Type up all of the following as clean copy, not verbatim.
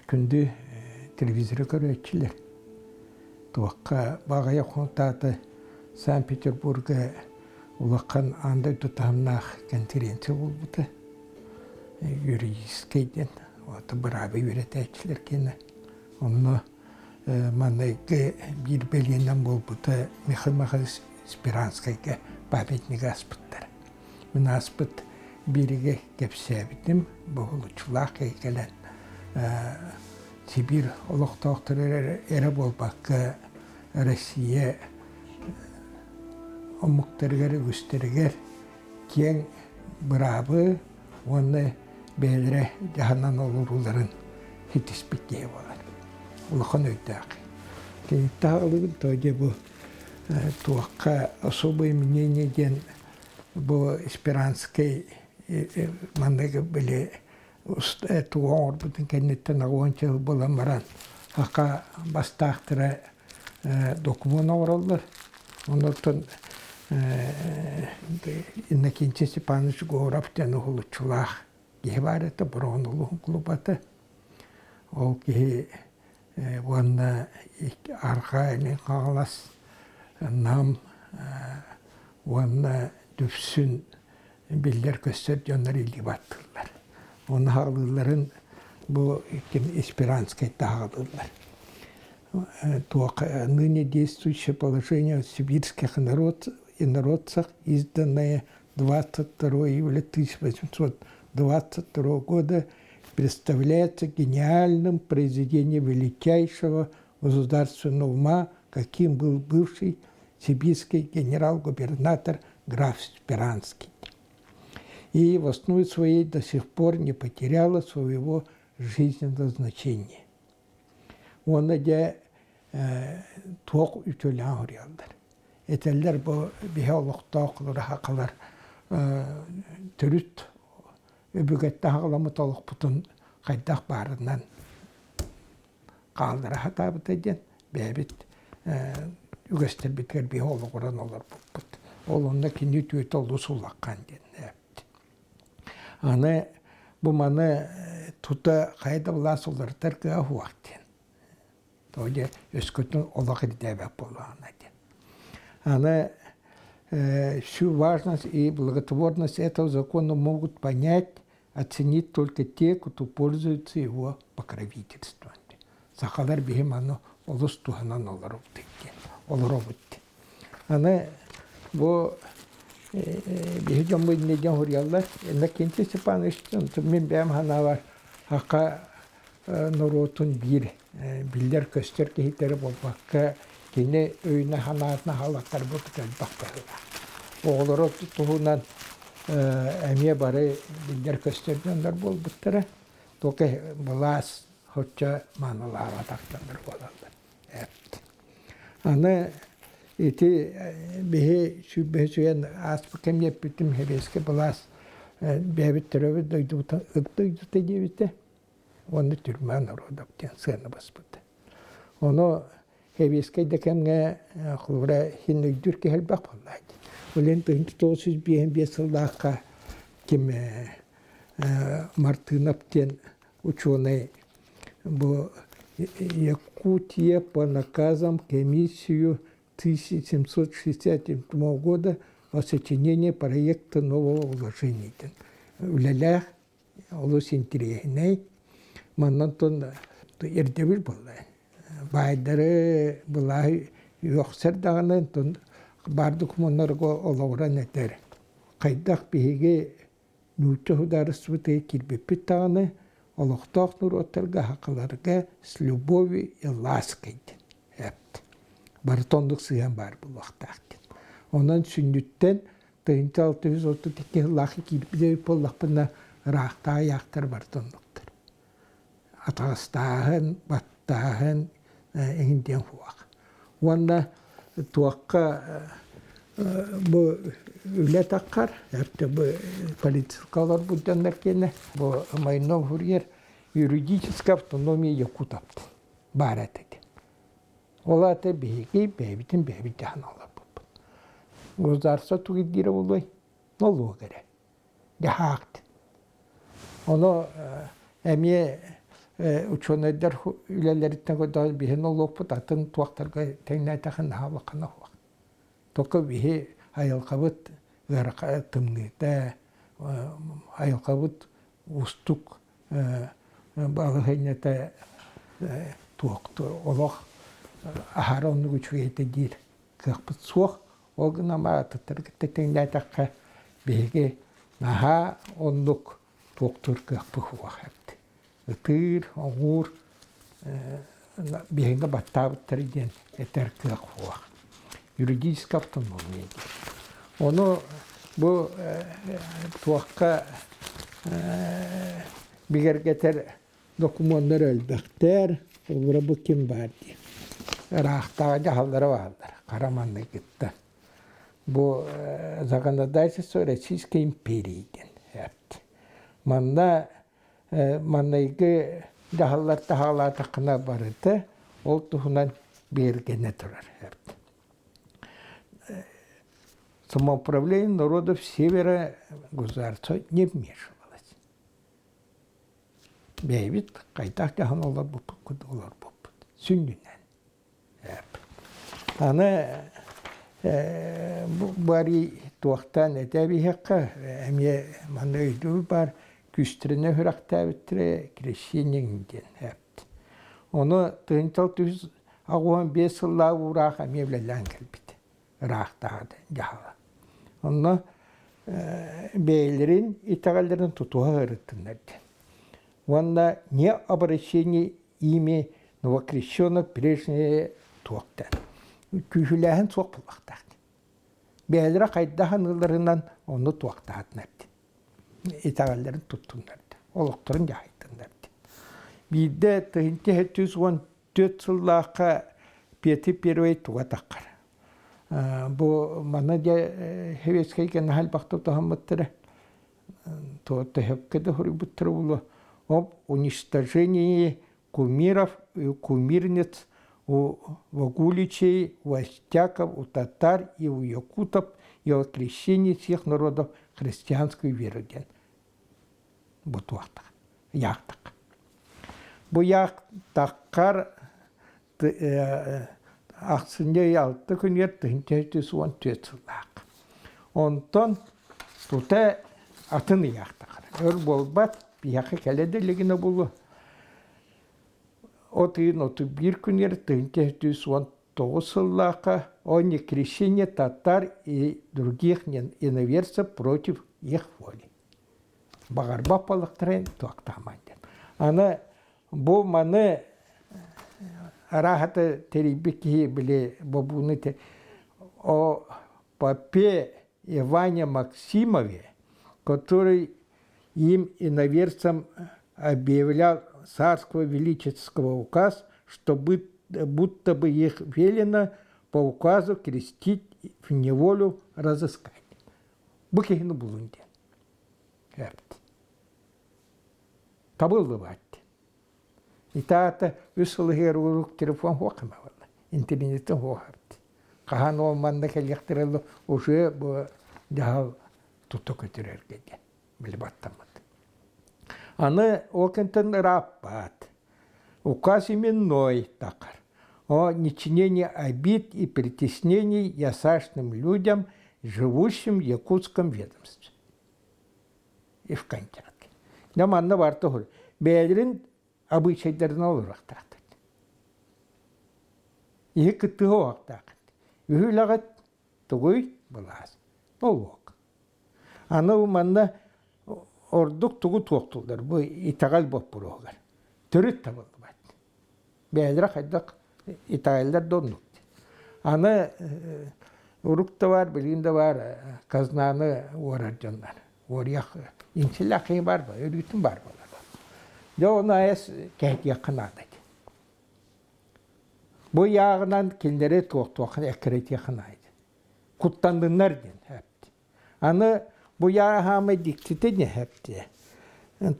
Күндү телевизоры көрөөччүлэр, туохха баҕайы хонтаата Санкт-Петербурга улахан аан дойду таһымнаах конференция буолбута. Юридическай диэн, вот быраабы үөрэтээччилэр киэнэ. Онно маҥнайгы биир бэлиэнэн буолбута Михаил Михайлович Сперанскайга памятник аспыттар. Мин ааспыт биэригэ кэпсээбитим, боһулуччулаах киһи кэлэн Сибиир олохтоохторо эрэ буолбакка, Россия омуктарыгар үгүстэригэр киэҥ быраабы уонна бэйэлэрэ дьаһанан олорууларын ситиспит киһи буолар. Улахан өйдөөх. Киниттэн аҕалыбын то дьэ бу туохха особое мнение диэн бу Сперанскай манныгы били тугу оҥорбутун кэнниттэн 80 жыл буолан баран саха бастаахтара докумуон оҥороллор. Онтон Иннокентий Степанович Говоров диэн уһулуччулаах киһи баар этэ, Бороҕон улууһун кулубата. Ол киһи уонна Арҕаа Илин Хаҥалас, Нам уонна Дүпсүн биллэр-көстөр дьоннор илии баттыыллар. Оны хаалыылларын бу ким Эсперанскай таһаалыыллар. Туох ныне действующее положение сибирских народ и народцах, изданное 22 июля 1822 года, представляется гениальным произведением величайшего государственного ума, каким был бывший сибирский генерал-губернатор граф Сперанский. И в основе своей до сих пор не потеряла своего жизненного значения. Уонна дьэ туох үтүөлээх уруйаллар. Этэллэр бу биһи олохтоох ыраһакалар төрүт өбүгэттэн аҕаламмыт олохпутун хайдах баарынан хааллара сатаабыта диэн бэйэбит үгэстэрбитигэр биһи олоҕуран олорбуппут. Ол онно кини үтүөтэ олус улахан диэн эппит. Аны бу маны тута хайа да былаас уларытар кыаҕа суох диэн. Тоҕо диэн өскөтүн олох ирдээбэт буоллаҕына диэн. Аны всю важность и благотворность этого закона могут понять, оценить только те, кто пользуется его покровительством. Сахалар биһи маны олус туһанан олоробут диэн олоробут. Аны бу биһи дьоммут иннэ диэн суруйаллар. Иннокентий Степанович мин бэйэм санаабар саха норуотун биир биллэр-көстөр киһитэрэ буолбакка, кини өйүнэ-санаатына халаттарбыт элбэх быһыылаах. Оҕолоро туһунан эмиэ бары биллэр-көстөр дьоннор буолбуттара. Только былаас соччо маанылаабатах дьоннор буолаллар. Аны ити биһи сүүрбэһис үйэн ааспыт кэмҥэ эппитим сэбиэскэй былаас бэйэбит төрөөбүт дойдубутун ыт дойдута диэбитэ. Уонна түрмэ народов диэн сыана баспыта. Ону сэбиэскэй да кэмҥэ холобура син өйдүүр киһи элбэх буолла. Билин 1955 сыллаахха ким Мартынов диэн учуонай бу Якутия по наказам комиссию 1767 года о сочинении проекта нового уложения диэн үлэлээх олус интириэһинэй. Манна оттон ирдэбил буолла. Баайдары былааһы үөхсэр даҕаны онтон баар докумуоннарга олоҕуран этэр. Хайдах биһиги нуучча судаарыстыбатыгар киирбиппит даҕаны олохтоох норуоттарга сахаларга с любовью и лаской диэн эпт. Барыта оннук сыһыан баар буолуохтаах диэн. Онон сүнньүттэн 1632 сыллаахха киирбит эбит буоллахпына, ыраахтааҕы ыйаахтар барыта оннуктар. Атаҕастааһын, баттааһын эҥин диэн суох. Уонна туохха бу үлэ таххар, бу политика олорбут дьоннор киэнэ, бу Майнов суруйар юридическая автономия якутов баар этэ. Ол аата биһиги бэйэбитин бэйэбит дьаһана олорбуппут. Государство тугу ирдиирэ буолуой? Нолуок эрэ. Дьаһаахт. Ону эмиэ учуонайдар үлэлэриттэн көрдөөн биһи нолуокпут атын туохтарга тэҥнээтэххэ наһаа улахана суох. Только биһи айылҕабыт ыараха тымныыта, айылҕабыт уустук балаһыанньата туох олох аһара оннук үчүгэйдэ диир кыахпыт суох. Ол гынан атыттары кытта тэҥнээтэххэ биһиги наһаа оннук туохтуур кыахпыт суох эбит. Ытыыр, оҥуур биһиги баттаабыттар диэн этэр кыах суох. Юридическая автономия диэн. Ону бу туохха бигэргэтэр докумуоннар элбэхтэр, олоро бу ким баар дии. Ыраахтааҕы дьаһаллара бааллар, хара манныгыттан. Бу законодательство Российской империи диэн эпт. Манна манныгы дьаһаллар таһаалаатаххына барыта ол туһунан бигэргэнэ турар эбит. Самоуправление народов Севера государство не вмешивалось. Бэйэбит хайдах дьаһан олорбуппут курдук олорбуппут. Сүнньүнэн. Аны бу туохтаан этэ биһиэхэ эмиэ манна өйдөбүл баар күүстэринэ үрэхтээбиттэрэ крещение диэн эпт. Ону тыһыынча 685 сыллаах уураах эмиэ үлэлээн кэлбит ыраахтааҕы дьаһала. Онно бэйэлэрин итэҕэллэрин тутуһа ырыттыннар диэн. Уонна не обращение ими новокрещенных прежние туохтан күүһүлээһин суох буолуохтаах. Бэйэлэрэ хайдах аныыларынан ону туохтаатынар диэн. Итэҕэллэрин туттуннар диэн. Олохторун дьаһайдыннар диэн. Биирдэ тыһыынча 714 сыллаахха Петр Первый туга таххар. Бу манна дьэ Хевецкэй кэннэ элбэхтэ туһаммыттара. Төһөккө да суруйбуттара буолуо об уничтожении кумиров и кумирниц у вогуличей, у остяков, у татар и у якутов и о крещении всех народов христианской веры диэн бу туохтах яахтах. Бу яахтаххар ахсынньы ый алта күнүгэр 1914 сыллаах. Онтон тута атын ыйаахтахара. Өр буолбат, биһиэхэ кэлэ да илигинэ буолуо. От ыйын 31 күнүгэр 1919 сыллаахха о некрещении татар и других иноверцев против их воли. Баҕарбат буоллахтарын туохтааман диэн. Аны Бу маны арааһата тэрийбит киһи били бобууну о попе Иване Максимове, который им иноверцам объявлял царского велического указ, чтобы будто бы их велено по указу крестить в неволю разыскать. Бу киһини булун диэн. Табыллыбат. Итаата үс сыл иһигэр урук телефон суох буолла. Интернеттен суох эбит. Хаһан ол манна кэлиэхтэрэ уже бу дьаһал тута көтүрэргэ диэн били баттаммыт. Аны ол кэнтэн ырааппат. Указ именной такар. О нечинении обид и притеснений ясашным людям, живущим в якутском ведомстве. И в контакт. Дьэ манна барыта уһур. Бэйэлэрин обычайдарынан олоруохтаахтар. Иһи кыттыһа уохтааххыт. Үһү үлэҕит тугуй? Былаас. Нолуок. Аны манна ордук тугу туохтууллар бу итэҕэл боппуруоһугар. Төрүт табыллыбат. Бэйэлэрэ хайдах итэҕэллэр да оннук. Аны урук да баар, билигин да баар казнаны уорар дьоннор. Уоруйах инчилээх киһи баар буолар, өрүүтүн баар буолар. Дьэ ону айас кэһэтиэххэ наада этэ. Бу ыйааҕынан кинилэри туохтуохха эккирэтиэххэ наада. Куттанныннар диэн эпти. Аны бу ыйааһаамай дьиктитэ диэн эпти.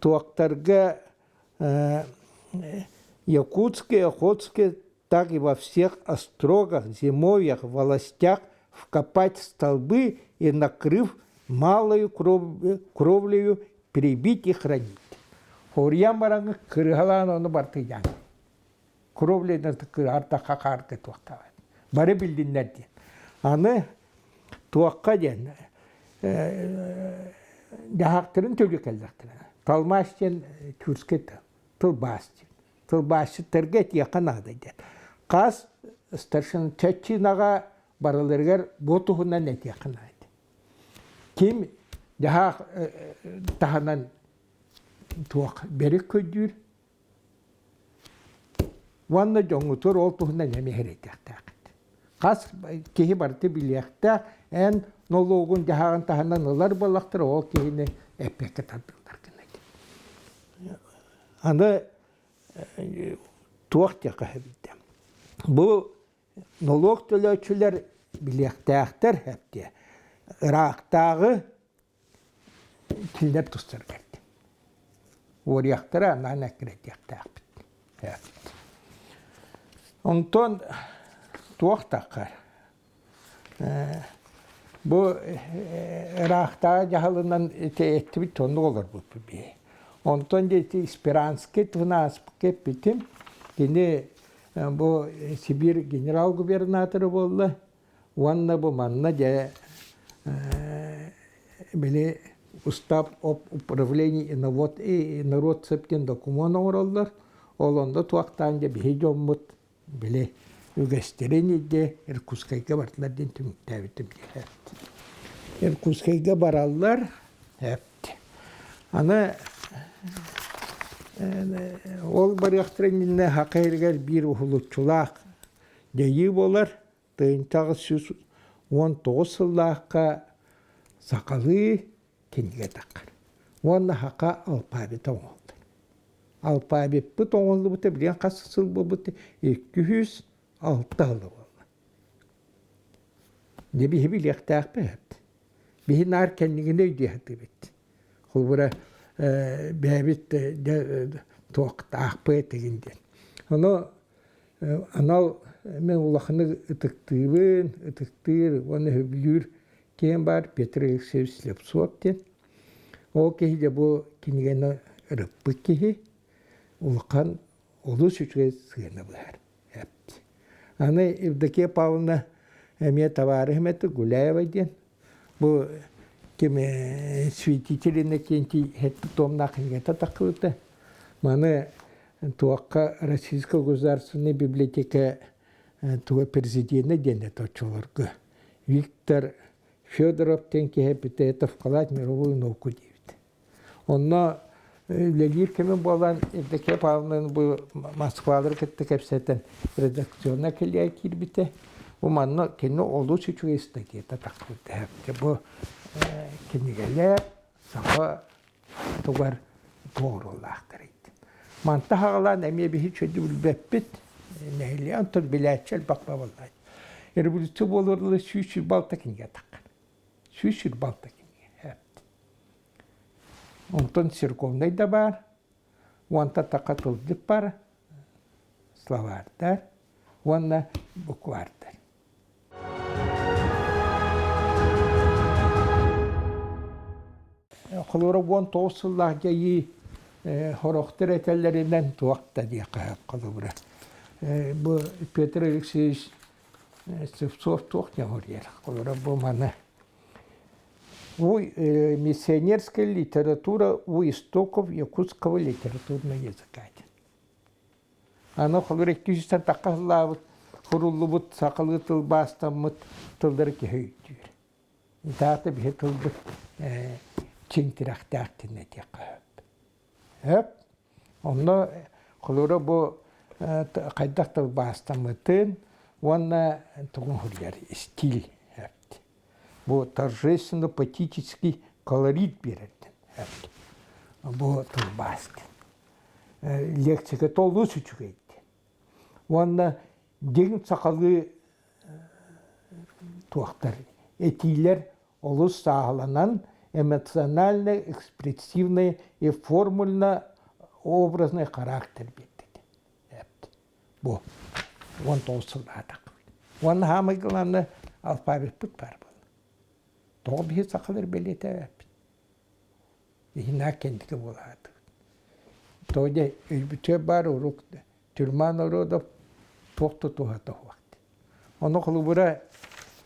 Туохтарга Якутске, Охотске, так и во всех острогах, зимовьях, волостях вкопать столбы и, накрыв малою кровлею, прибить и хранить. Хоруйан бараҥҥын кырыһалаан ону бартыйаан. Кровлейдан ардахха хаарга туохтаабат. Бары билдиннэр диэн. Аны туохха диэн дьаһахтарын төлүү кэллэхтэрэ. Талмаш диэн тюркский тыл, тылбаас диэн. Тылбаасчыттарга этиэххэ наада диэн. Хас старшина чаччынаҕа барыларыгар бу туһунан этиэххэ наада. Ким дьаһаах таһынан туох бэрик көрдүүр Уонна дьоҥҥутугар ол туһунан эмиэ сэрэйдиэхтээххит. Хас киһи барыта билиэхтээх, эн нолуогун дьаһааҕын таһынан ылар буоллахтара, ол киһини эппиэккэ тардыллар гына Аны туох диэххэ сөбүйдэ. Бу нолуок төлөөччүлэр билиэхтээхтэр эптиэ. Ыраахтааҕы Кинилэр тустарыгар уоруйахтара анаан эккирэтиэхтээхпит. Онтон туох таххар бу ыраахтааҕы дьаһалынан ити эттибит оннук олорбуппут биһи. Онтон дьэ ити Спиранский туһунан ааспыкка эппитим. Кини бу Сибиир генерал-губернатора буолла. Уонна бу манна дьэ били устав об управлении и народ диэн докумуон оҥороллор. Ол онно туохтаан дьэ биһи дьоммут били үгэстэрин илдьэ Иркутскайга бардылар диэн түмүктээбитим диэхэ. Иркутскайга бараллар. Аны ол барыахтара иннинэ Хака иһигэр биир уһулуччулаах дьайыы буолар. 1819 сыллаахха сахалыы кинигэ таххар уонна саха алфавита оҥоһуллар. Алфавиппыт оҥоһуллубута билигин хас сыл буолбут 206 сыл буолла. Дьэ биһи билиэхтээхпит. Биһи наар кэннигинэ өйдүү сатыыбыт. Холобура бэйэбит туохтаахпыт игин диэн. Ону Анал мен улаханнык ытыктыыбын, ытыктыыр уонна сөбүлүүр киһим баар Петр Алексеевич Слепцов диэн. Ол киһи дьэ бу кинигэни ырыппыт киһи улахан олус үчүгэй сыана быһар. Аны Евдокия Павловна эмиэ табаарыһым этэ Гуляева диэн. Бу ким святитель Иннокентий томнаах кинигэтэ тахсыбыта. Маны туохха Российская государственная библиотека туга президенэ диэн этэ оччолорго. Виктор Федоров диэн киһи эппитэ вклад мировую науку диэбит. Онно үлэлиир кэмим буолан Евдокия Павловна бу Москвалары кытта кэпсэтэн редакционнай кэлиэ киирбитэ. Бу манна кини олус үчүгэй статьята тахсыбыта. Бу кинигэлэр саха тугар туоруулаахтар Манта хаҕалаан эмиэ биһи чөдү билбэппит нэһилиэ онтон билээччи элбэх бабаллаах. Революция буолуор 126 кинигэ таххар. 126 кинигэ. Онтон церковнай да баар, уонта таха тылдьыт бар, словардар уонна буквардар. Холобура 19 сыллаах дьайыы сорохтор этэллэринэн туох да диэххэ холобура. Бу Петр Алексеевич Слепцов туох диэн суруйар. Холобура бу маны Миссионерская литература у истоков якутского литературного языка диэн. Аны холобура 200 тахха сыллаабыт суруллубут сахалыы тылбаастаммыт тыллары киһи өйдүүр. Итаата биһи тылбыт чиҥ тирэхтээх диэн этиэххэ сөп. Сөп. Онно холобура бу хайдах тылбаастаммытын уонна тугун суруйар стиль эбит. Бу торжественно-поэтический колорит биэрэр диэн эбит. Бу тылбаас диэн. Лекцияга толус үчүгэй диэн. Уонна дьиҥ сахалыы туохтар этиилэр олус сааһыланан эмоциональный, экспрессивный и формульно-образный характер биэрдит. Бу 19 сыллаатах. Уонна хаамай главное алфавиппыт баар буолла. Тоҕо биһи сахалар бэлиэтээбэппит. Иһинаа кэнники буолаатыбыт. Тоҕо диэ өйбүтүгэр баар урук тюрьма народов туох да туһата суох. Ону холобура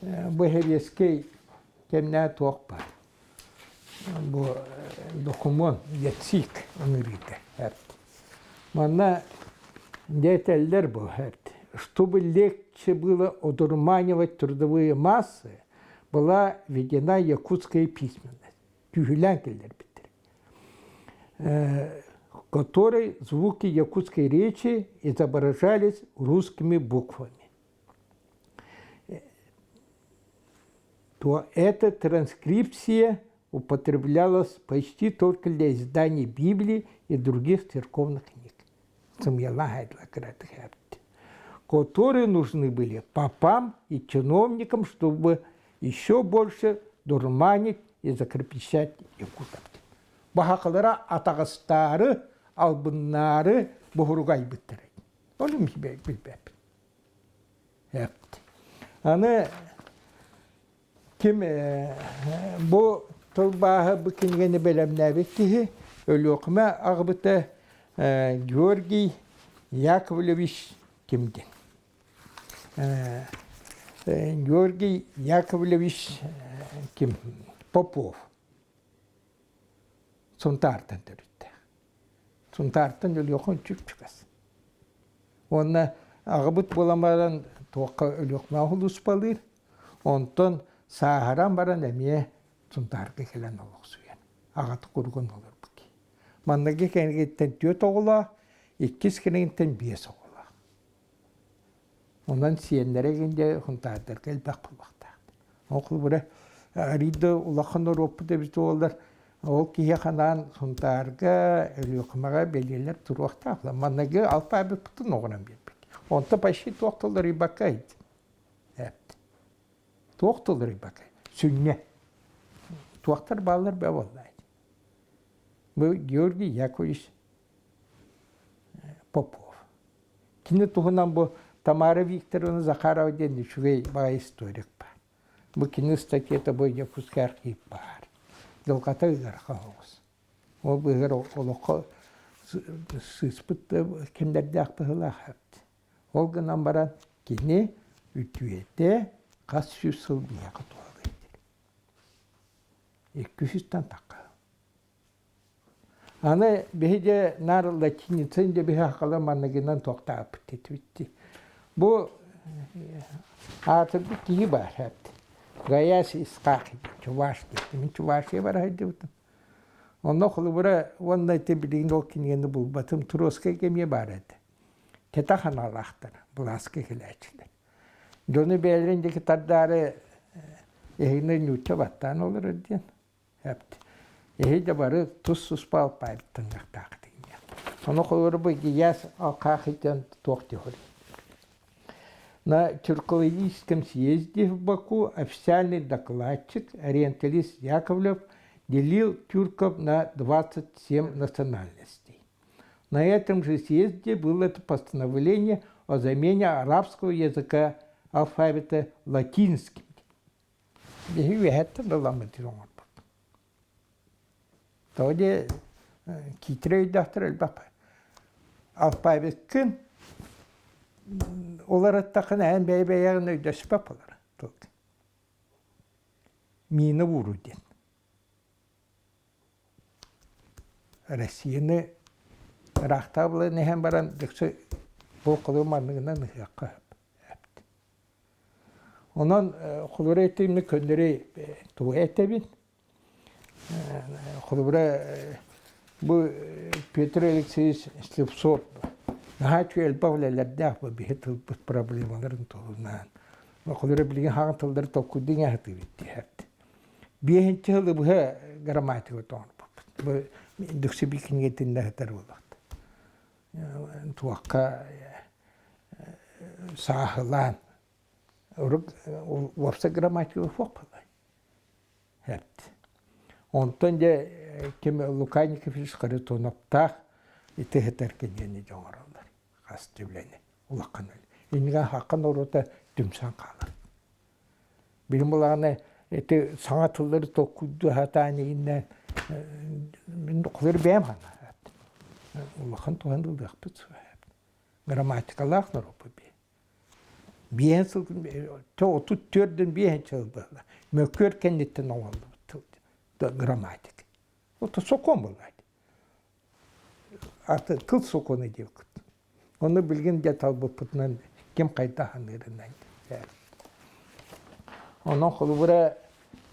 бу сэбиэскэй кэмнээ туох баар. Бу докумуон ЯЦИК ыҥырыыта. Манна дьэ этэллэр бу чтобы легче было одурманивать трудовые массы, была введена якутская письменность. Түүһүлээн киллэрбиттэр. Которой звуки якутской речи изображались русскими буквами. То эта транскрипция употреблялась почти только для издания Библии и других церковных книг. Которые нужны были попам и чиновникам, чтобы еще больше дурманить и закрепищать якутов. Баһакалара атаҕастаары, албыннаары буһуругайбыттар. Оны билбэппин. Аны ким бу тылбааһы бу кинигэни бэлэмнээбит киһи Өлүөхүмэ аҕабыта Георгий Яковлевич ким диэн. Георгий Яковлевич ким Попов Сунтаартан төрүттээх. Сунтаартан Өлүөхүмэ чуп-чугас. Уонна аҕабыт буолан баран туохха Өлүөхүмэҕэ сулууспалыыр. Онтон сааһыран баран эмиэ Сунтаарга кэлэн олохсуйан аҕата кургун олорбут. Манныгы кэнниттэн түөрт оҕолоох, иккис кэнниттэн биэс оҕолоох. Онон сиэннэрэ дьэ Сунтаардарга элбэх буолуохтаах. Ол холобура арыый да улахан норуоппут эбит буоллар, ол киһиэхэ анаан Сунтаарга, Өлүөхүмэҕэ бэлиэлэр туруохтаах. Манныгы алфавиппытын оҥорон биэрбит. Онто почти туох да уларыйбакка эпт. Туох да уларыйбакка. Сүнньэ. Туохтар бааллар бэ буоллаайт. Бу Георгий Яковлевич Попов. Кини туһунан бу Тамара Викторовна Захарова диэн үчүгэй баҕайы историк баар. Бу кини ыстатыйата бу Якутский архив баар. Дьылҕата ыарахан оҕус. Ол быыһыгар олоххо сыыспыт да кэмнэрдээх быһыылаах эбит. Ол гынан баран кини үтүөтэ хас сүүс сыл биһиэхэ туһалыыр диир. Икки сүүстэн тахха. Аны биһиги наар латиницын дьэ биһи сахалар манныгынан туохтаабыт этибит Бу аатырбыт киһи баар эбит. Гаяс Исхак Чуваш диэн. Мин Чувашия бара сылдьыбытым. Онно холобура уонна ити билигин ол кинигэни булбатым. Туроскайга эмиэ баар этэ. Кэтэх аналаахтар, былааска кэлээччилэр. Дьону бэйэлэрин диэки тардаары эһигини нуучча баттаан олорор диэн. Эһи да бары тус-туспа алпаабыттаныахтаах диэн. Ону холобура бу Гияс алкаах диэн туох диэхүр. На тюркологическом съезде в Баку официальный докладчик, ориенталист Яковлев делил тюрков на 27 национальностей. На этом же съезде было это постановление о замене арабского языка алфавита латинским. Биһи үөһэттэн ыламмыт оҥорбут. Тоҕо диэ киитирэ өйдөөхтөр элбэх алфавиккын уларыттаххына эн бэйэ-бэйэҕин өйдөспөт буолар Мина ууруу диэн. Россияны ыраахтааҕы булан иһэн баран дөксө бу холу манныгынан ыһыахха сөп. Онон холобура этимми көннөрү тугу этэбин? Холобура бу Петр Алексеевич Слепцов наһаа үчүгэй элбэх үлэлэрдээх бу биһи тылбыт проблемаларын туһунан. Холобура билигин хаҕан тыллары толкуйдуу аһатыыбыт диэхэрт. Биэһинчи сылы быһа грамматика оҥорбуппут. Бу Дүксү кинигэтин ыһытар буолуохта. Туохха сааһылаан урут уопсай грамматика суох буолла. Онтон дьэ ким Лука Никифорович Харитоновтаах ити ыһытар кинигэни дьэ оҥороллор. Хас да үлэни улахан үлэ. Иннигэ саха норуота түмсэн хаалар. Билим былаана ити саҥа тыллары толкуйдуу сатаан иһиннэ мин холор бэйэм хана. Улахан туһан ылыахпыт суоҕа. Грамматикалаах норуоппут бии. Биэһин сыл 34-дөн биэһин сыл буолла. Мөккүөр кэнниттэн оҥоһуллубут тыл грамматика. Ото сокуон буолла. Аты тыл сокуона диэбиккит. Ону билигин дьэ талбыппытынан ким хайдах саныырынан. Онон холобура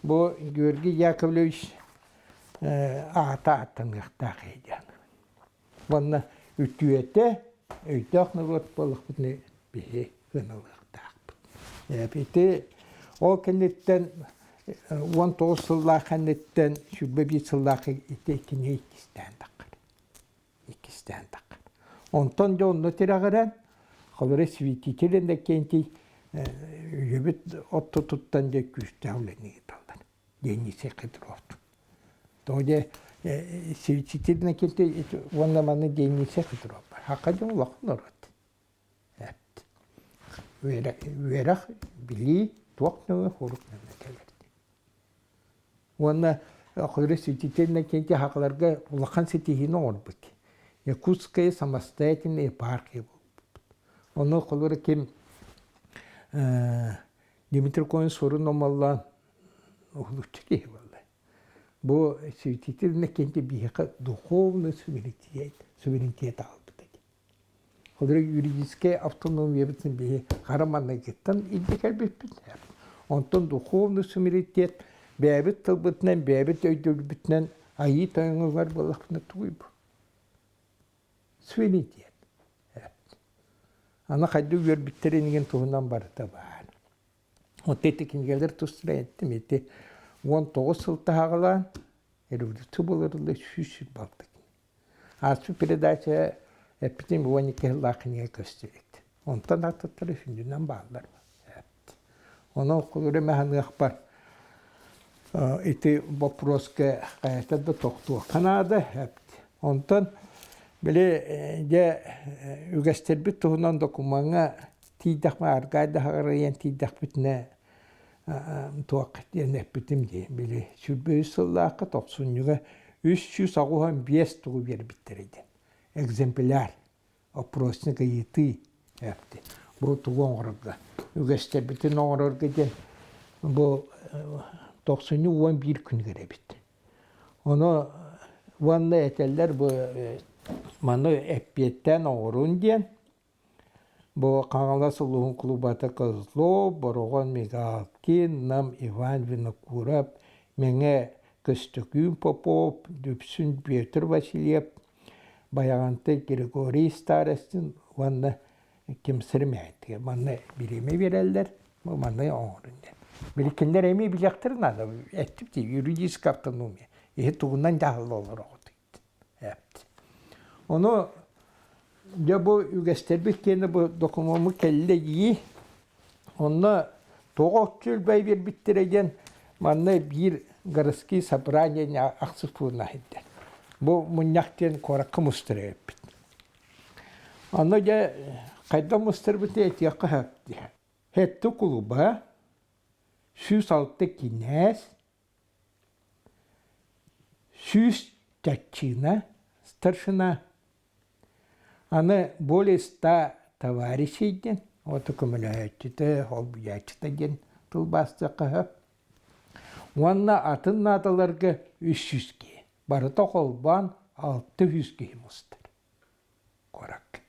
бу Георгий Яковлевич аата ааттаныахтаах диэн. Уонна үтүөтэ өйдөөх норуот буоллахпытына биһи ыналыахтаахпыт. Ити ол кэнниттэн 19 сыллаах кэнниттэн 21 сыллаах ити кини иккистээн таххар. Иккистээн таххар. Онтон дьэ онно тирэҕирэн, холобура святитель Иннокентий үйэбит оттотуттан дьэ күүстээх үлэни ыыталлар. Денисий Хитров. Тоҕо дьэ святитель Иннокентий уонна манна Денисий Хитров бар. Хака дьон улахан норуот. Үөрэх, билии туох нөҥүө хорук нөҥүө кэлэр. Уонна Хойру святитель Иннокентий хакаларга улахан ситиһиини оҥорбут. Якутская самостоятельная епархия буолбут. Ону холобура ким Дмитрий Коин сурун омоллоон уһулуччу киһи буолла. Бу святитель Иннокентий биһиэхэ духовный суверенитет, суверенитет аҕалбыт этэ. Холобура юридическай автономиябытын биһи хара маҥнайгыттан илдьэ кэлбиппит. Онтон духовный суверенитет бэйэбит тылбытынан, бэйэбит өйдөбүлбүтүнэн айыы тойоҥугар буоллахпына тугуй бу? Суверенитет. Аны хайдах үөрбүттэрин игин туһунан барыта баар. Вот эти кинигэлэр тустара эттим ити 19 сыл таһаҕалаан революция буоларылла 126 Ааспыт передача эппитим 12 сыллаах кинигэ көстүбүт. Онтон аттыттара сүнньүнэн бааллар. Онон холобура маһыныахпар ити боппуруоска хайата да тохтуохха наада. Онтон били дьэ үгэстэрбит туһунан докумуоҥҥа тиийдэхпинэ аргаай да хаҕарыйан тиийдэхпитинэ туох диэн эппитим дии били 23 сыллаахха тохсунньуга 385 тугу биэрбиттэрэ диэн экземпляр опросник ыйытыы эпти бу тугу оҥорорго үгэстэрбитин оҥорорго диэн бу тохсунньу 11 күнүгэр эбит ону уонна этэллэр бу маны эппиэттээн оҥорун диэн Бу Хаҥалас улууһун кулубата Козлов, Бороҕон Мигалкин, Нам Иван Винокуров, Мэҥэ Көстөкүүн Попов, Дүпсүн Петр Васильев, Байаҕантай Григорий Старостин уонна ким Сырмээтигэ манна бириэмэ биэрэллэр, бу манна оҥорун диэн. Били кинилэр эмиэ билиэхтэрин наада, эттим дии, юридическая автономия. Иһи тугунан дьаһалла олороҕут. Ону дьэ бу үгэстэрбит киэнэ бу докумуоммут кэллэ дии. Онно тоҕо отчуй биэрбиттэрэ диэн манна биир городские собрания ахсыс пуунна иһиттэр. Бу мунньах диэн куоракка мустар эбиппит. Онно дьэ хайдах мустарбытый этиэххэ сөп дии. Хэттэ кулуба, 106 кинээс, 100 чаччыына старшина, аны более ста товарищей диэн, ото көмөлөһөөччүтэ, холбуйааччыта диэн тылбаастыахха сөп. Уонна атын наадаларга 300 киһи. Барыта холбоон 600 киһи мустар куоракка.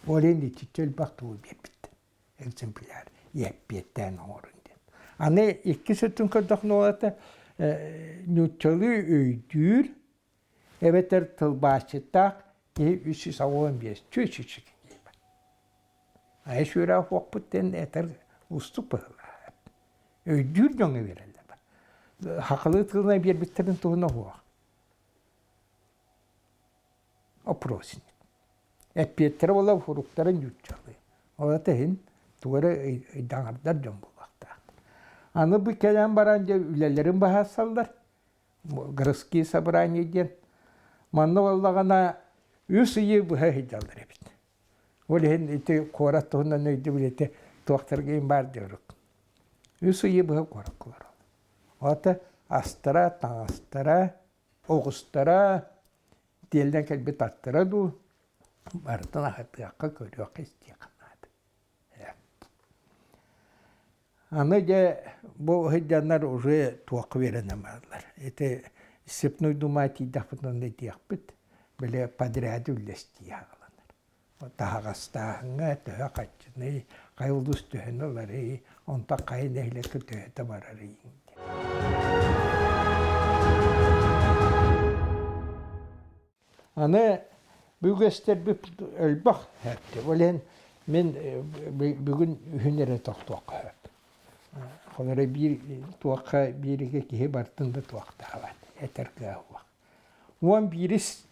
Ол иһин итиччэ элбэх тугу биэрбиттэр. Экземпляр эппиэттээн оҥорун диэн. Аны иккис өттүн көрдөххүнэ ол аата нууччалыы өйдүүр эбэтэр тылбаасчыттаах киһи 385 чү-чү-чү Айа сүрээх уохпут диэн этэр уустук быһыылаах. Өйдүүр дьоҥҥо биэрэллэр. Хахалыы тылынан биэрбиттэрин туһунан уһуох. Опросник. Эппиэттэрэ буолла суруктарын ньууччалыы. Ол аата иһин тугу эрэ ыйдаҥардар дьон буолуохтаахтар. Аны бу кэлэн баран дьэ үлэлэрин баһассаллар. Городские собрания диэн. Манна буоллаҕына үс ыйы быһа сылдьаллар эбит. Ол иһин ити куорат туһунан өйдөбүл ити туохтарга баар диэбит. Үс ыйы быһа куоракка олороллор. Ол аата астара, таҥастара, оҕустара. Тиэллэн кэлбит аттара дуу, барытын аһатыахха, көрүөххэ, истиэххэ наада. Аны дьэ бу сылдьаннар уже туохха үөрэнэн бараллар. Ити Степной Дума тиийдэхпитинэ онно этиэхпит, били подряды үллэстии аҕаланар. Таһаҕастааһыҥҥа төһө хаччыный, хайа улуус төһөнү ыларый, онтон хайа нэһилиэккэ төһөтө барарый диэн. Аны бу үгэстэрбит элбэх этэ. Ол иһин мин бүгүн үһүн эрэ тохтуохха сөп. Холобура биир туохха бииригэ киһи барытын да туохтаабат, этэр кыаҕа суох. 11-ис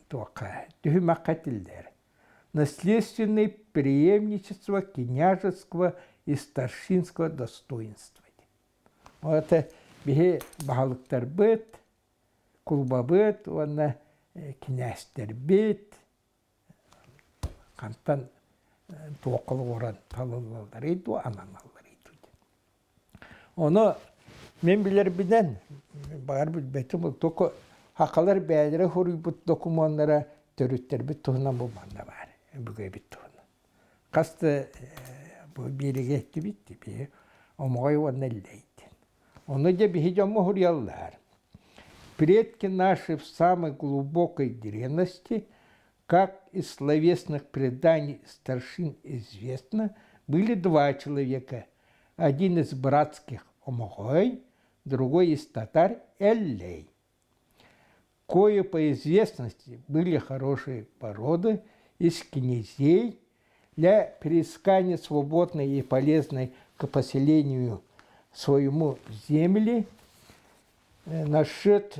туохха түһүмэххэ этиллэр. Наследственное преемничество княжеского и старшинского достоинства. Ол это биһи баһылыктарбыт, кулубабыт уонна кинээстэрбит хантан туохха олоҕуран талыллалларый дуо, ананалларый дуо диэн. Ону мин билэрбинэн, баҕар билбэтим, только сахалар бэйэлэрэ суруйбут докумуоннара төрүттэрбит туһунан бу манна баар, өбүгэбит туһунан. Хас да бу биэригэ эттибит биһи Омоҕой уонна Эллэй диэн. Ону дьэ биһи дьоммут суруйаллар. Предки наши в самой глубокой древности, как из словесных преданий старшин известно, были два человека. Один из братских Омоҕой, другой из татар Эллей. Кое по известности были хорошие породы из князей для переискания свободной и полезной к поселению своему земли, нашед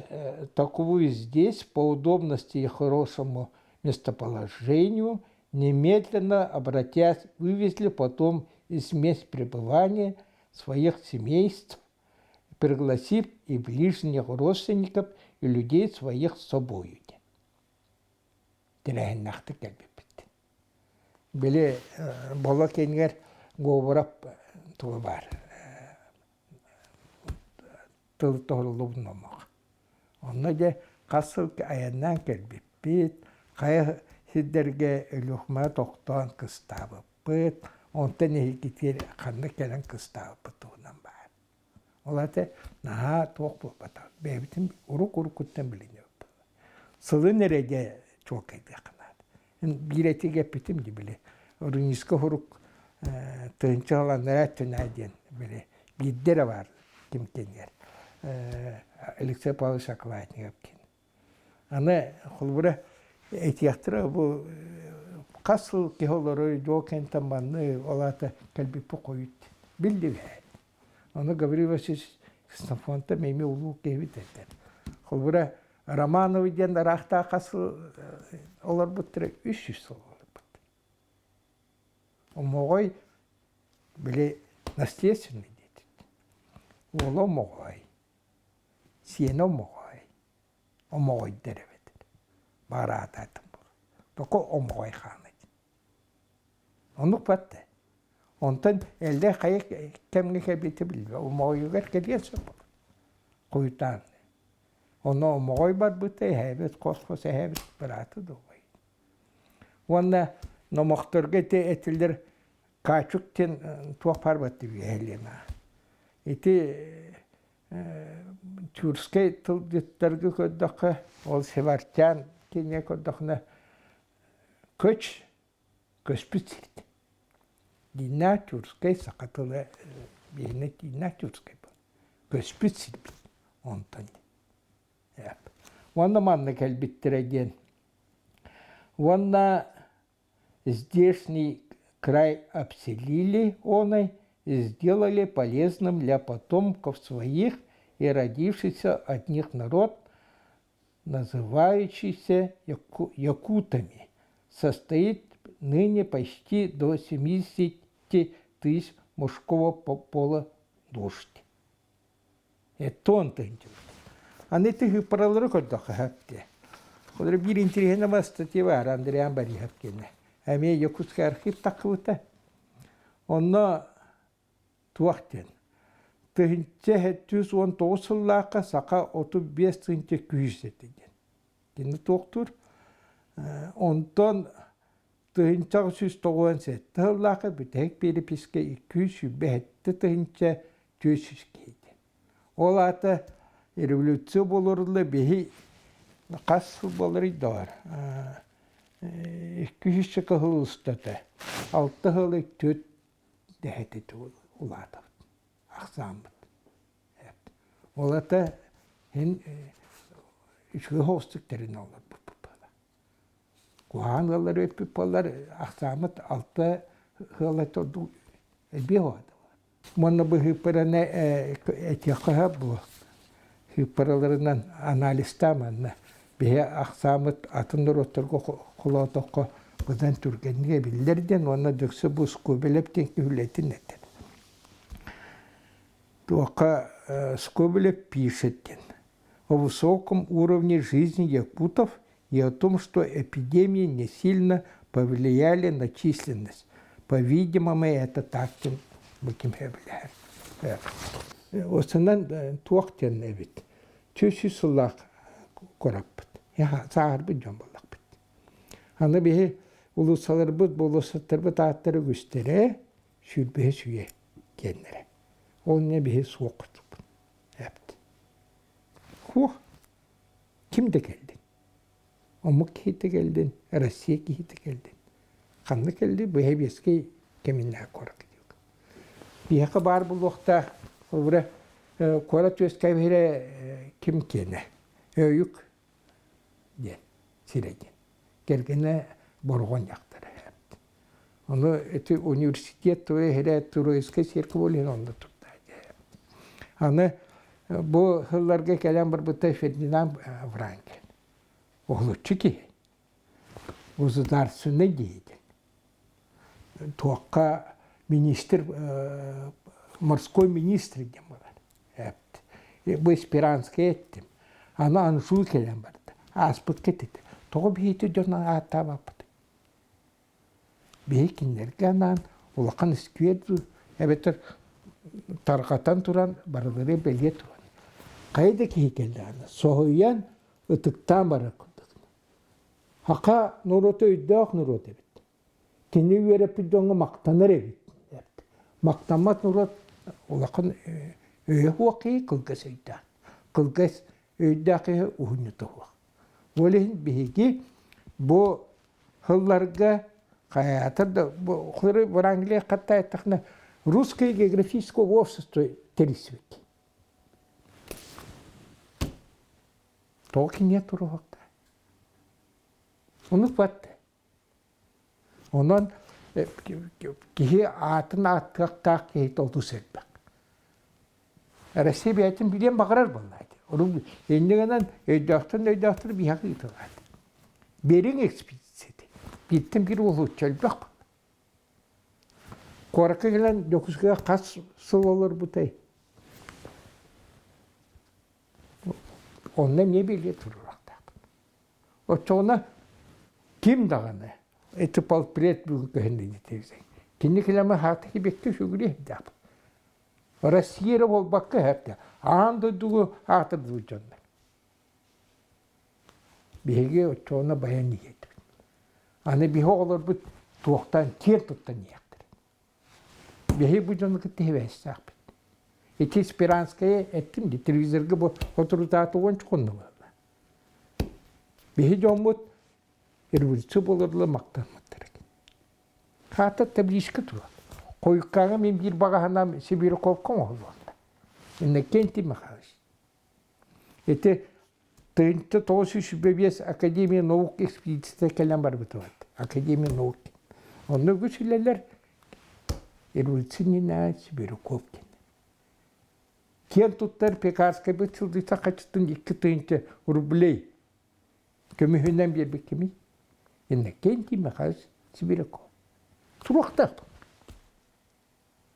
таковую здесь по удобности и хорошему местоположению, немедленно обратясь, вывезли потом из мест пребывания своих семейств, пригласив и ближних родственников, и людей своих с собою. Тэрээһиннээхтик кэлбиппит. Били Боло киэнигэр Говоров туга баар тыл тоһуллубут номох. Онно дьэ хас сыл айаннаан кэлбиппит, хайа сирдэргэ Өлүөхүмэҕэ тохтоон кыстаабыппыт, онтон эһигитигэр ханна кэлэн кыстаабыппыт туһунан баар. Ол аата наһаа туох буолбатах, бэйэбитин урук-уруккуттан билинэбит. Сылын эрэ дьэ чуолкайдыахха наада. Биир этиигэ эппитим дии били Руническай сурук тыһыынча сыл анараа өттүнээ диэн били биирдэ эрэ баар ким кэннигэр Алексей Павлович Окладников диэн. Аны холобура этиэхтэрэ бу хас сыл киһи олорор дьуо кэнтэн манны ол аата кэлбиппит хойут биллибэт. Ону Гаврил Васильевич Ксенофонтов эмиэ улуу киһибит этэ. Холобура Романовы диэн ыраахтаах хас сыл олорбуттара 300 сыл олорбут. Омоҕой били наследственный диэтит. Уола Омоҕой, сиэнэ Омоҕой, Омоҕойдор эбэтэр. Баараатаатым буолар. Токо Омоҕой хаана диэн. Оннук батта. Онтон эллэ хайа кэмҥэ кэлбитэ билбэт. Омоҕойугар кэлиэн сөп буолар. Хойутаан. Онно Омоҕой барбыта, эһээбит, хос-хос эһээбит быраата да убай. Уонна номохторго ити этилэр Качук диэн туох баар Елена. Ити тюркскай тылдьыттарга көрдөххө, ол Севартян кинигэ көрдөхүнэ көч көспүт сирдэ. Динна тюркскай саха тыла биһиэнэ Динна тюркскай көспүт сирбит онтон. Уонна манна кэлбиттэрэ диэн. Уонна здешний край обселили оной и сделали полезным для потомков своих и родившийся от них народ, называющийся якутами, состоит ныне почти до 70 тысяч мужского пола дождь. Этон тыһынчыбыт. Аны тыһыппаралары көрдөххө сөп Холобура биир интириэһинэй статья баар Андриан Борисов киэнэ. Эмиэ Якутский архив тахсыбыта. Онно туох диэн 1719 сыллаахха саха 35 тыһыынча күүс этэ диэн. Кини туохтуур. Онтон 1997 сыллаахха бүтэһик переписка 227 400 киһитэ. Ол аата революция буолуорулла биһи хас сыл буоларый доҕор 200 кыһыл устата алта сыл түөрт дэһэтити улаатабыт ахсааммыт. Ол ата һин үчүгэй соҕустук тэринэ олорбуппут буолар. Куһаҕан ыаллар үөппүт буоллар ахсааммыт алта ыала ордук элбиэ буолла. Уонна бу сыыппараны этиэххэ сөп буо. Сыыппараларынан анализтаан манна биһи ахсааммыт атын норуоттарга холоотоххо быдан түргэнник эбиллэр диэн уонна дөксө бу Скобелев диэн үлэтин этэр. Туохха Скобелев пишет диэн о высоком уровне жизни якутов и о том, что эпидемии не сильно повлияли на численность. По-видимому, это так бу ким билэр. Осынан туох диэн эбит. 400 сыллаах кураппыт. Сааһырбыт дьон буоллахпыт. Аны биһи улуусаларбыт, болуоссаттарбыт ааттара үгүстэрэ сүүрбэһэ сүгэ диэннэрэ. Ол не биһи суох курдукпут. Эпт. Хуох Ким да кэллин. Омук киһитэ кэллин, Россия киһитэ кэллин. Ханна кэлли бу сэбиэскэй кэминнээх куорат диэк. Биһиэхэ баар буолуохтаах холобура куорат үөскээбиһирэ ким киэнэ? Өйүк диэн сирэ диэн. Кэргэнэ Борҕон дьахтара. Ону ити университет тура Троицкай церковь ол онно турда. Аны бу сылларга кэлэн барбыта Фердинанд Врангель. Уһулуччу киһи. Государственный деятель. Туохха министр, морской министр диэн буолар. Бу Спиранскай эттим. Аны Анжу кэлэн барда. Ааспыкка этити. Тоҕо биһиги дьон ааттаабаппыт? Биһи кинилэргэ анаан улахан сквер эбэтэр тарҕатан туран барылары бэлиэ туран хайа да киһи кэллэҕинэ соһуйан ытыктаан барар курдук. Саха норуота өйдөөх норуот эбит. Кини үөрэппит дьоҥҥо махтанар эбит. Махтаммат норуот улахан өйө суох киһи кылгас өйдөөх. Кылгас өйдөөх киһи уһунньута суох. Ол иһин биһиги бу сылларга хайаатар да бу Врангелия хатта эттэхинэ Русское географическое общество тэрийсибит. Тоҕо киниэ туруохта? Онук батта. Онон киһи аатын ааттыахтаах киһи олус элбэх. Россия бэйэтин билиэн баҕарар буоллаҕа. Инньэ гынан өйдөөхтөн өйдөөхтөр биһиэхэ ыытыллар. Беринг экспедицияты. Бииртэн биир уолуччу элбэх. Куоракка кэлэн Дьокуускайга хас сыл олорбутай? Онно эмиэ билиэ туруохтаахпын. Оччоҕуна ким даҕаны ити полпред бүгүн көһүннэ диэтэ. Кини килэмэ хаата кибекке сүгүрүө Россия эрэ буолбакка эһэртэ аан дойдугу аатырдыбыт дьоннор. Биһиги оччоҕуна байан иһиэтибит. Аны биһи оҕолорбут туохтан киэр туттан иһиэхтэрэ. Биһи бу дьону кытта сибээстээхпит. Ити Спиранская эттим дии, телевизорга бу соторутааты уонча хонно буолла. Биһи дьоммут революция буоларыла мактаммыттар экен. Хаата табличка турар. Хойуккааҥы мин биир баҕаһынан Сибиряковка оҥоһуллубута. Иннокентий Михайлович. Ити 1925 Академия наук экспедицията кэлэн барбыта Академия наук. Онно үгүс үлэлэр революция иннинэ Сибиряков диэн. Киэн туттар Пекарскайбыт сылдьыса хачытын 2000 рублей Көмүһүнэн биэрбит кимий? Иннокентий Михайлович Сибиряков. Туруохтаах.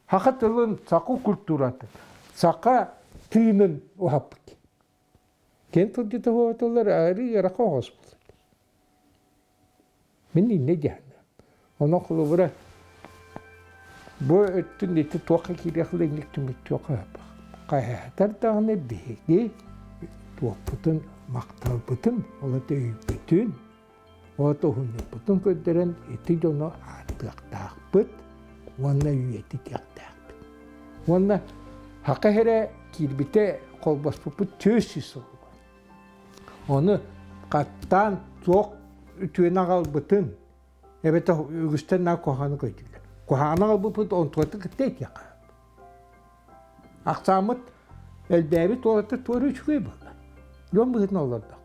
Саха тылын, саха культуратын, саха тыынын уһаппыт. Киэн тылдьыта буолаллар арыы ыарахан оҕус буолар. Мин иннэ диэхинэ. Онон холобура бу өттүн ити туохха киириэх инник түмүктүөххэ хайаатар даҕаны биһиги. туохпутун, махталбытын, ол это өйбүтүн, ол это уһуннукпутун көрдөрөн ити дьону ааттыахтаахпыт уонна үйэтитиэхтээхпит. Уонна хака эрэ киирбитэ холбоспуппут 400 сыл. Ону хаттаан туох үтүөнү аҕалбытын эбэтэр үгүстэр наа куһаҕаны көрдүүлэр. Куһаҕаны аҕалбыппыт онтугатын кытта этиэххэ. Ахсааммыт элбээбит уолаттар туора үчүгэй буолла. Дьон быһыытынан олордох.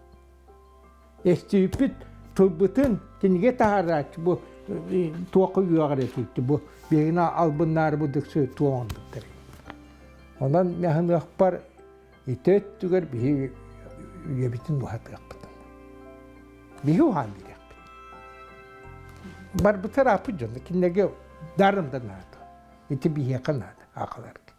Эстибиппит тылбытын кинигэ таһаарааччы бу туохха үөҕэр этиитти бу биһигини албыннаары бу дыксы туох оҥорбуттар. Онон мяһыныахпар ити өттүгэр биһи үйэбитин уһатыахпытын. Биһи уһаан биэриэхпит. Барбытар ааппыт дьоно кинилэргэ дарым да наада. Ити биһиэхэ наада аҕаларга.